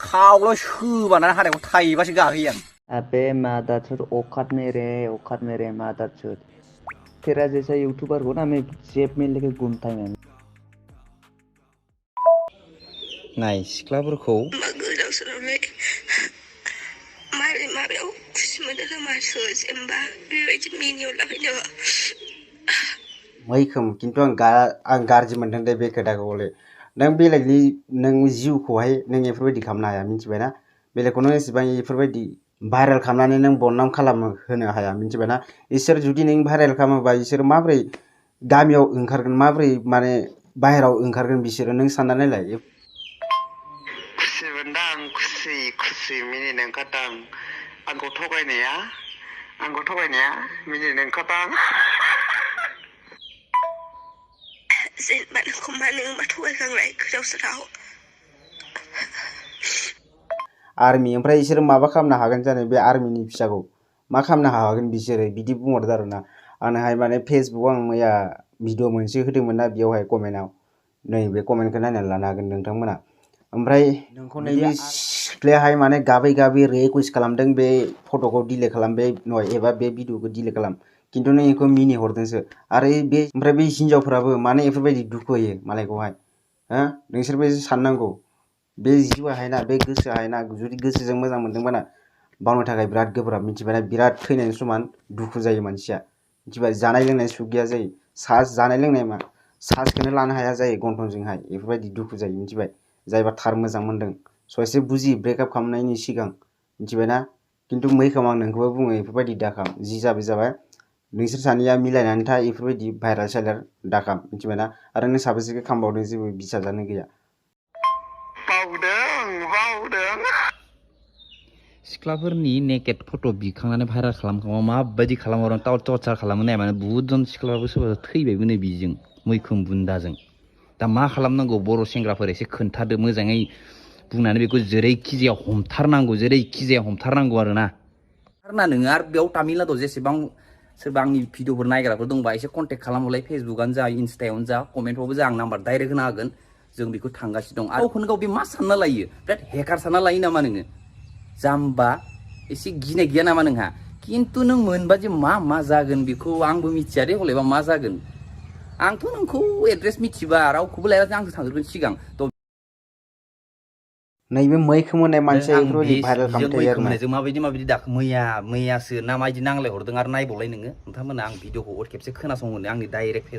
खावल' सोबानानै हाथायखौ थाइबासो गाहोयो आं अबे मादारचोद औकात में रे मादारचोद तेरा जैसा यूट्यूबर को ना मैं जेब में लेके घूमता है मैं नाय सिख्लाफोरखौ गोदाव सोरावलाय माबायाव खुसि मोनो खोमा जेनेबा बेबायदि मिनियाव लाफैनो मैखोम खिन्थु आं गाज्रि मोनदों दे बे खोथाखौ हले नों बेलेगनि नों जिउखौहाय नों बेफोरबायदि खालामनो हाया मिथिबायना बेलेगखौ नों एसेबां बेफोरबायदि भाइरेल खालामनानै नों बदनाम खालामनो होनो हाया मिथिबायना इसोर जुदि नों भाइरेल खालामोबा इसोर माबोरै गामियाव ओंखारगोन माबोरै माने बाहेराव ओंखारगोन बिसोरो नों साननानै नायलाय खुसि मोनदां खुसि मिनिनो ओंखारदां आंखौ थगायनाया मिनिनो ओंखारदां जेनेबा नोंखौ मानो होनबा थगायखांलाय गोदाव सोराव आर्मि ओमफ्राय बिसोरो माबा खालामनो हागोन जानो बे आर्मिनि फिसाखौ मा खालामनो हागोन बिसोरो बिदि बुंहरदो आरोना आंनोहाय माने फेसबुकआव आं मैया भिडिअ मोनसे होदोंमोन ना बेयावहाय कमेन्टआव नै बे कमेन्टखौ नायनानै लानो हागोन नोंथांमोना ओमफ्राय नोंखौ नैबे सिख्लायाहाय माने गाबै रिकुवेस्ट खालामदों बे फट'खौ डिलिट खालाम बे एबा बे भिडिअखौ डिलिट खालाम खिन्थु नों बेखौ मिनि हरदोंसो आरो ओमफ्राय बे हिनजावफ्राबो माने बेफोरबायदि दुखु होयो मालायखौहाय हो नोंसोरबो साननांगौ बे जिउआहाय ना बे गोसोआहाय ना जुदि गोसोजों मोजां मोनदोंबाना बावनो थाखाय बिराद गोब्राब मिथिबायना बिराद थैनायनि समान दुखु जायो मानसिया मिथिबाय जानाय लोंनाय सुख गैया जायो जानाय लोंनाय मा सार्सखौनो लानो हाया जायो गन्थंजोंहाय बेफोरबायदि दुखु जायो मिथिबाय जायबा थार मोजां मोनदों स' एसे बुजि ब्रेकआप खालामनायनि सिगां मिथिबायना खिन्थु मैखोम आं नोंखौबो बुङो बेफोरबायदि दाखाम जि जाबाय नोंसोर सानैया मिलायनानै था बेफोरबायदि भाइरेल साइरेल दाखाम मिथिबायना आरो नों साबेसेखौ खालामबावदों जेबो बिसाजानो गैया बावदों सिख्लाफोरनि नेकेट फट' बिखांनानै भाइरेल खालामखांबा माबायदि खालामहरो टर्चार खालामो नाय माने बुहुत जन सिख्लाफोर सोरबा थैबायबो नै बिजों मैखोम बुन्दाजों दा मा खालामनांगौ बर' सेंग्राफोर एसे खोन्थादो मोजाङै बुंनानै बेखौ जेरैखिजाया हमथारनांगौ आरोना नोङो आरो बेयाव तामिलनाडुआव जेसेबां सोरबा आंनि भिडिअफोर नायग्राफोर दंबा एसे कन्टेक्ट खालामहरलाय फेसबुकआनो जा इन्स्टायावनो जा कमेन्टफ्रावबो जा आं नाम्बार डाइरेक्ट होना होगोन जों बेखौ थांगासिनो दं आरो गावखौनो गाव बे मा सानना लायो बिराद हेकार सानना लायो नामा नोङो जाम्बा एसे गिनाय गैया नामा नोंहा खिन्थु नों मोनबा जे मा जागोन बेखौ आंबो मिथिया दे हलेबा मा जागोन आंथ' नोंखौ एड्रेस मिथिबा रावखौबो लायालासे आंसो थांग्रोगोन सिगां नैबे मैखोम होननाय मानसिया बेफोरबायदि भाइरेल खालामबाय थायो आरोना मैखोमनायजों माबायदि दाखो मैयासो ना माबायदि नांलाय हरदों आरो नायबावलाय नोङो नोंथांमोना आं भिडिअखौ खेबसे खोनासंहोनो आंनि डाइरेक्ट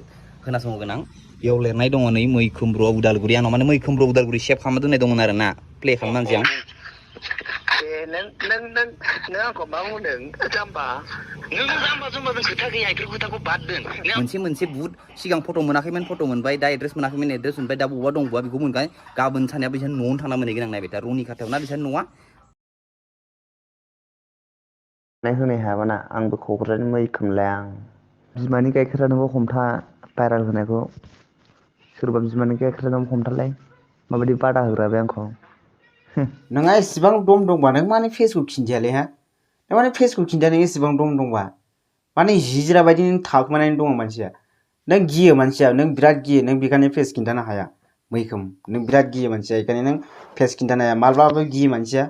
खोनासंहोगोन आं बेयाव लिरनाय दङ नै मैखोम ब्र उदालगुरि आंनाव माने मैखोम ब्र उदालगुरि सेभ खालामना दोननाय दंमोन आरो ना प्ले खालामनानैसै आं नों आंखौ मा बुंदों जाम्बा नों जाम्बा जुम्बा खोथा गैया बेफोर खोथाखौ बाद दोन मोनसे बुहुत सिगां फट' मोनाखैमोन फट' मोनबाय दा एड्रेस मोनाखैमोन एड्रेस मोनबाय दा बबावबा दं बबा बेखौ मोनबाय गाबोन सानैया बिसोर न'आवनो थांना मोनहैगोन आं नायबाय दा रनि खाथायाव ना बिसोर न'आ होनो हायाबाना आंबो क'क्राझारनि मैखोमलाय आं बिमानि गाइखेरानोबो हमथा भाइरेल होनायखौ सोरबा बिमानि गाइखेरानोबो हमथालाय माबायदि बादा होग्रा बे आंखौ नोंहा एसेबां दम दंबा नों माने फेसबुक खिन्थायालै हा नों माने फेसबुक खिन्थाया नों एसेबां दम दंबा माने हिजिरा बायदि नों थाखुमानानै दङ मानसिया नों गियो मानसिया नों बिराद गियो नों बेखायनो फेस खिन्थानो हाया मैखोम नों बिराद गियो मानसिया बेखायनो नों फेस खिन्थानो हाया माब्लाबाबो गियो मानसिया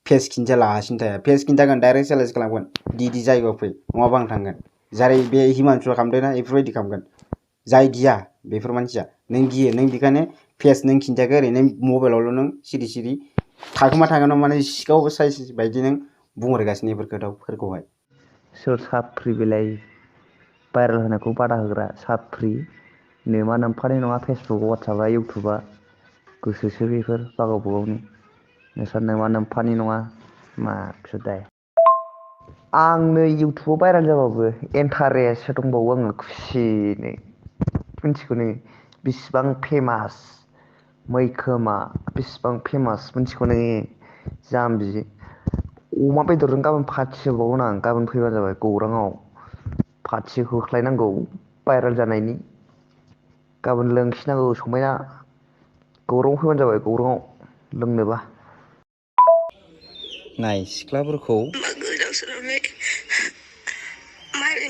फेस खिन्थायालासिनो थाया फेस खिन्थागोन डाइरेक्ट चेलेन्ज खालामगोन दि जायगायाव फै नङाबा आं थांगोन जाय बे हिमांशुआ खालामदोंना बेफोरबायदि खालामगोन जाय गिया बेफोर मानसिया नों गियो नों बेखायनो फेस नों खिन्थायाखै ओरैनो मबाइलावल' नों सिरि थाखोमा थागोन माने सिखाव साइज बायदि नों बुंहरगासिनो बेफोर खोथाफोरखौहाय सोर साफ्रि बेलाय भाइरेल होनायखौ बादा होग्रा साफ्रि नोमा नोमफानाय नङा फेसबुक वाट्सएपआ इउटुबा गोसोसो बेफोर गावबा गावनि नोंसोर नोमा नोमफानि नङा मा दाय आंनो इउटुबाव भाइरेल जाबाबो इन्टारेस्ट दंबावो आङो खुसिनो मिथिगौ नोङो बिसिबां फेमास मैखोमा बिसिबां फेमास मिथिगौ नोङो जाम्बि अमा बेदरजों गाबोन पार्टि होबावगोन आं गाबोन फैबानो जाबाय गौराङाव पार्टि होख्लायनांगौ भाइरेल जानायनि गाबोन लोंखिनांगौ समायना गौराङाव फैबानो जाबाय गौराङाव लोंनोबा नाय सिख्लाफोरखौ गोदाव सोरावलाय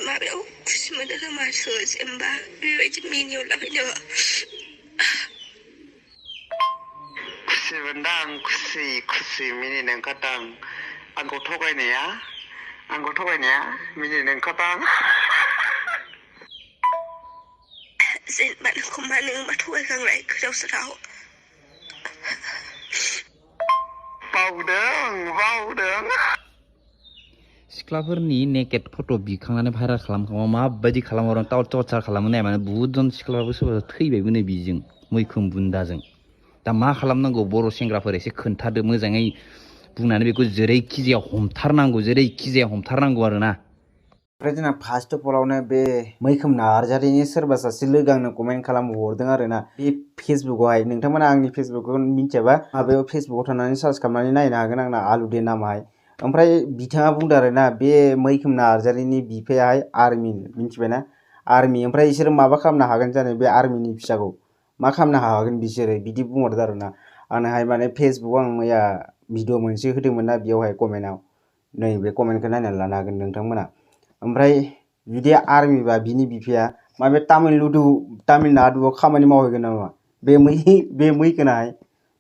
माबायाव खुसि मोनो खोमा जेनेबा बेबायदि मिनियाव लाफैनो खुसि मोनदां खुसि खुसि मिनिनो ओंखारदां आंखौ थगायनाया मिनिनो ओंखारदां जेनेबा नोंखौ मानो होनबा थगायखांनाय गोदाव सोराव बावदों सिख्लाफोरनि नेकेट फट' बिखांनानै भाइरेल खालामखांबा माबायदि खालामहरदों टर्चार खालामो नाय माने बुहुत जन सिख्लाफोराबो सोरबा थैबायबो नै बिजों मैखोम बुन्दाजों दा मा खालामनांगौ बर' सेंग्राफोर एसे खोन्थादो मोजाङै बुंनानै बेखौ जेरैखिजाया हमथारनांगौ आरोना ओमफ्राय जोंना फार्स्ट अफ अलावनो बे मैखोम नार्जारिनि सोरबा सासे लोगो आंनो कमेन्ट खालामहरदों आरोना बे फेसबुकआवहाय नोंथांमोना आंनि फेसबुकखौ मिथियाबा माबायाव फेसबुकआव थांनानै सार्च खालामनानै नायनो हागोन आंना आलुदे नामाहाय ओमफ्राय बिथाङा बुंदों आरोना बे मैखोम नार्जारिनि बिफायाहाय आर्मि मिथिबायना आर्मि ओमफ्राय बिसोरो माबा खालामनो हागोन जानो बे आर्मिनि फिसाखौ मा खालामनो हागोन बिसोरो बिदि बुंहरदों आरोना आंनोहाय माने फेसबुकआव आं मैया भिडिअ मोनसे होदोंमोन ना बेयावहाय कमेन्टआव नैबे कमेन्टखौ नायनानै लानो हागोन नोंथांमोना ओमफ्राय जुदि आर्मिबा बिनि बिफाया माबे तामिलनाडुआव खामानि मावहैगोन नामा बे मैखोनाहाय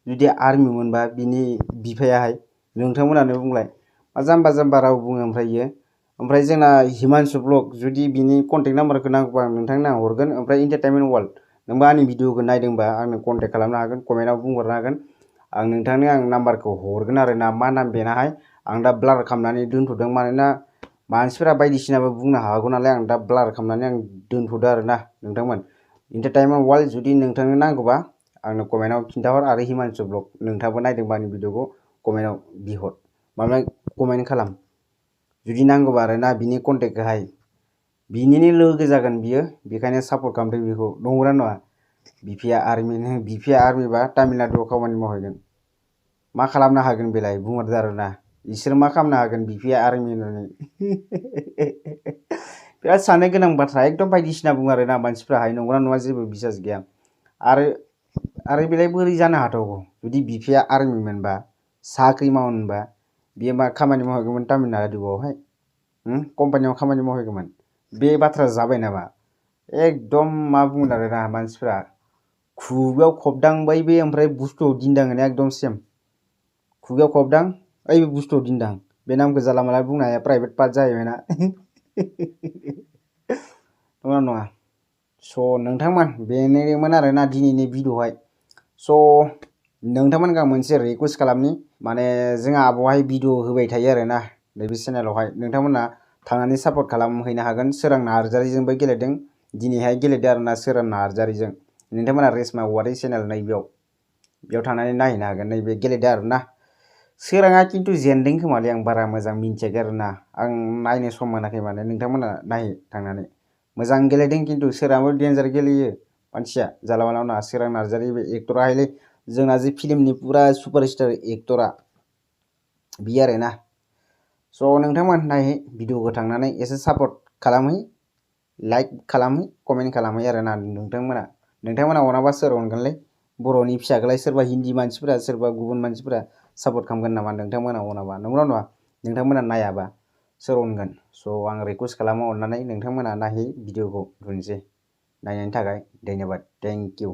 जुदि आर्मि मोनबा बिनि बिफायाहाय नोंथांमोनानो बुंलाय मा जाम्बा राव बुङो ओमफ्राय जोंना हिमांशु ब्लग जुदि बिनि कन्टेक्ट नाम्बारखौ नांगौबा आं नोंथांनो हरगोन ओमफ्राय एन्टारटेनमेन्ट वर्ल्ड नोंबा आंनि भिडिअखौ नायदोंबा आंनो कन्टेक्ट खालामनो हागोन कमेन्टआव बुंहरनो हागोन आं नोंथांनो नाम्बारखौ हरगोन आरोना मा नाम बेनाहाय आं दा ब्लार खालामनानै दोनथ'दों मानोना मानसिफोरा बायदिसिनाबो बुंनो हागौ नालाय आं दा ब्लार खालामनानै आं दोनथ'दो आरोना नोंथांमोन एन्टारटेनमेन्ट वर्ल्ड जुदि नोंथांनो नांगौबा आंनो कमेन्टआव खिन्थाहर आरो हिमांशु ब्लग नोंथाङाबो नायदोंबा आंनि भिडिअखौ कमेन्टआव बिहर माबा कमेन्ट खालाम जुदि नांगौबा आरोना बिनि कन्टेक्टखौहाय बिनिनो लोगो जागोन बियो बेखायनो सापर्ट खालामदों बेखौ नंगौना नङा बिफाया आर्मिबा तामिलनाडुआव खामानि मावहैगोन मा खालामनो हागोन बेलाय बुंहरदो आरोना बिसोर मा खालामनो हागोन बिफाया आर्मि होननानै बिराद साननो गोनां बाथ्रा एकदम बायदिसिना बुङो आरोना मानसिफ्राहाय नंगौना नङा जेबो बिसास गैया आरो बेलाय बोरै जानो हाथावगौ जुदि बिफाया आर्मि मोनबा साख्रि मावनोबा बियो मा खामानि मावहैगौमोन तामिलनाडुआवहाय कम्पानियाव खामानि मावहैगौमोन बे बाथ्रा जाबाय नामा एकदम मा बुंगोन आरोना मानसिफ्रा खुगायाव खबदांबाय बे ओमफ्राय बुस्थुआव दिन्दां होनाया एकदम सेम खुगायाव खबदां ओइ बे बुस्थुआव दिन्दां बे नामखौ जाला माला बुंनो हाया प्राइभेट पार्ट जाहैबायना नङा नङा स' नोंथांमोन बेनोमोन आरोना दिनैनि भिडिअ'हाय स' नोंथांमोनखौ आं मोनसे रिकुवेस्ट खालामनि माने जोंहा आब'हाय भिडिअ होबाय थायो आरोना नैबे चेनेलावहाय नोंथांमोना थांनानै सापर्ट खालामहैनो हागोन सोरां नार्जारिजोंबो गेलेदों दिनैहाय गेलेदों आरोना सोरां नार्जारिजों नोंथांमोना रेशमा औवारि चेनेल बेयाव थांनानै नायहैनो हागोन नैबे गेलेदों आरोना सोराङा खिन्थु जेनदों खोमालै आं बारा मोजां मिन्थियाखै आरोना आं नायनो सम मोनाखै माने नोंथांमोना नायहै थांनानै मोजां गेलेदों खिन्थु सोराङाबो डेन्जार गेलेयो मानसिया जाला माला नङा सोरां नार्जारि बे एक्टराहायलै जोंना जे फिल्मनि पुरा सुपारस्टार एक्टरा बियो आरोना स' नोंथांमोन नायहै भिडिअखौ थांनानै एसे सापर्ट खालामहै लाइक खालामहै कमेन्ट खालामहै आरोना नोंथांमोना अनाबा सोर अनगोनलै बर'नि फिसाखौलाय सोरबा हिन्दी मानसिफोरा सोरबा गुबुन मानसिफोरा सापर्ट खालामगोन नामा नोंथांमोना अनाबा नंगौना नङा नोंथांमोना नायाबा सोर अनगोन स' आं रिकुवेस्ट खालामो अननानै नोंथांमोना नायहै भिडिअखौ दोनसै नायनायनि थाखाय धन्यबाद थेंक इउ